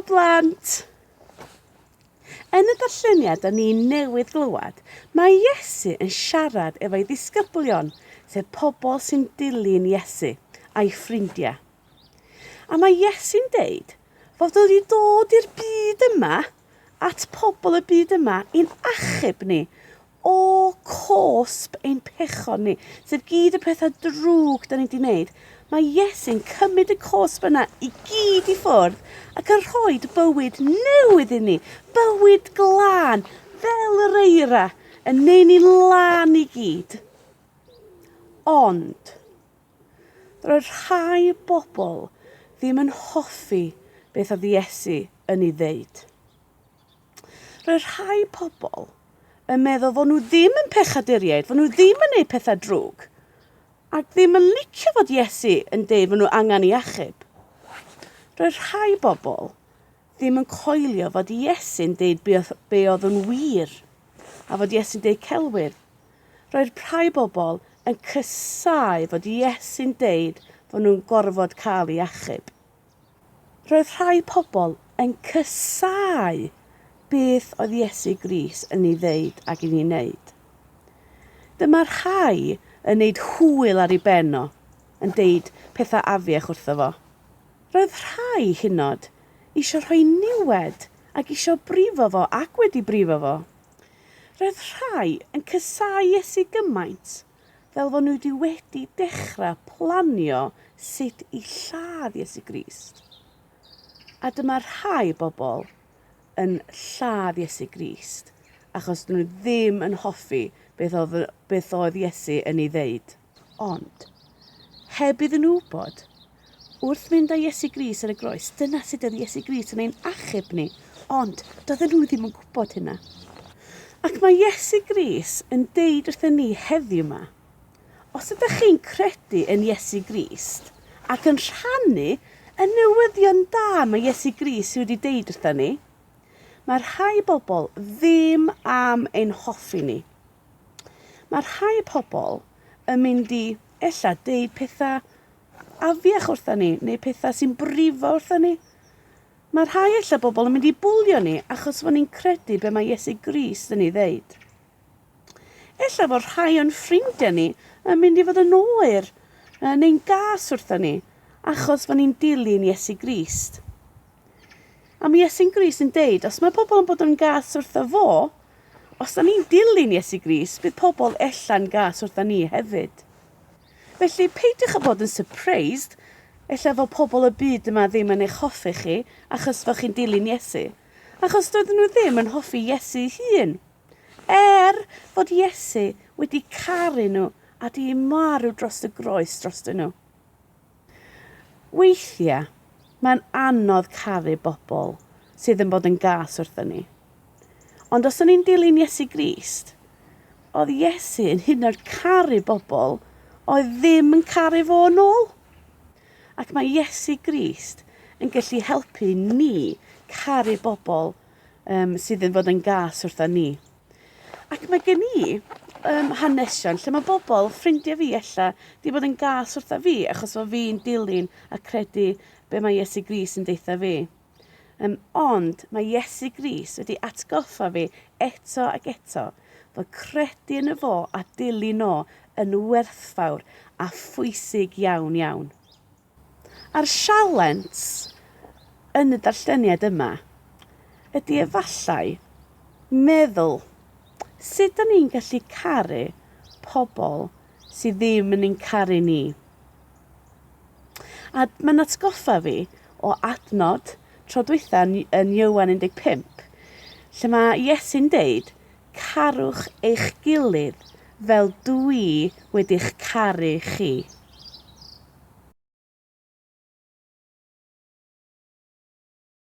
blant! Yn y darlleniad da ni newydd glywed, mae Iesu yn siarad efo'i ddisgyblion, sef pobl sy'n dilyn Iesu, a'i ffrindiau. A mae Iesu'n deud fod o wedi dod i'r byd yma, at pobl y byd yma, i'n achub ni o cosb ein pechod ni, sef gyd y pethau drwg da ni wedi wneud, mae Iesu'n cymryd y cosb yna i gyd i ffwrdd ac yn rhoi bywyd newydd i ni, bywyd glân, fel yr eira, yn neud ni'n lân i gyd. Ond, roedd rhai bobl ddim yn hoffi beth oedd Iesu yn ei ddeud. Roedd rhai pobl yn meddwl fod nhw ddim yn pechaduriaid, fod nhw ddim yn gwneud pethau drwg, ac ddim yn licio fod Iesu yn deud fod nhw angen i achub. Roedd rhai bobl ddim yn coelio fod Iesu'n deud be oedd, be oedd yn wir, a fod Iesu'n deud celwydd. Roedd rhai bobl yn cysau fod Iesu'n deud fod nhw'n gorfod cael ei achub. Roedd rhai pobl yn casáu beth oedd Iesu Grist yn ei ddeud ac yn ei wneud. Dyma rhai yn neud hwyl ar ei ben o, yn deud pethau afiach wrtho fo. Roedd rhai hynod isio rhoi niwed ac isio brifo fo ac wedi brifo fo. Roedd rhai yn casáu Iesu gymaint fel fod nhw wedi wedi dechrau planio sut i lladd Iesu Grist. A dyma rhai bobl yn lladd Iesu Grist achos dyn nhw ddim yn hoffi beth oedd, beth oedd Iesu yn ei ddeud. Ond, heb iddyn nhw wybod, Wrth fynd â Iesu Grist ar y groes, dyna sut oedd Iesu Grist yn ein achub ni, ond doedden nhw ddim yn gwybod hynna. Ac mae Iesu Grist yn deud wrthyn ni heddiw yma, os ydych chi'n credu yn Iesu Grist ac yn rhannu y newyddion da mae Iesu Grist wedi deud wrthyn ni, mae rhai bobl ddim am ein hoffi ni. Mae rhai pobl yn mynd i ella deud pethau afiach wrtha ni, neu pethau sy'n brifo wrtha ni. Mae rhai ella bobl yn mynd i bwlio ni achos fod ni'n credu be mae Iesu Grist yn ei ddeud. Ella fod rhai o'n ffrindiau ni yn mynd i fod yn oer neu'n gas wrtha ni achos fod ni'n dilyn Iesu Grist. A mae Iesu'n Grist yn deud, os mae pobl yn bod yn gas wrtho fo, os da ni'n dilyn Iesu Grist, bydd pobl ella'n gas wrtha ni hefyd. Felly, peidiwch â bod yn surprised, ella fod pobl y byd yma ddim yn eich hoffi chi achos fod chi'n dilyn Iesu. Achos doedden nhw ddim yn hoffi Iesu ei hun. Er fod Iesu wedi caru nhw a di marw dros y groes drostyn nhw. Weithiau, mae'n anodd caru bobl sydd yn bod yn gas wrthon ni. Ond os o'n ni'n dilyn Iesu Grist, oedd Iesu yn hyd yn oed caru bobl oedd ddim yn caru fo yn ôl. Ac mae Iesu Grist yn gallu helpu ni caru bobl um, sydd yn fod yn gas wrthon ni. Ac mae gen i um, hanesion lle mae bobl, ffrindiau fi ella, di bod yn gas wrtha fi achos fod fi'n dilyn a credu be mae Iesu Grist yn deutha fi. Um, ond mae Iesu Grist wedi atgoffa fi eto ac eto fod credu yn y fo a dilyn o yn werthfawr a phwysig iawn iawn. A'r sialens yn y darlleniad yma ydy efallai meddwl sut da ni'n gallu caru pobl sydd ddim yn ein caru ni. A mae'n atgoffa fi o adnod tro dwytha yn, yn Iowan 15, lle mae Iesu'n deud, carwch eich gilydd fel dwi wedi'ch caru chi.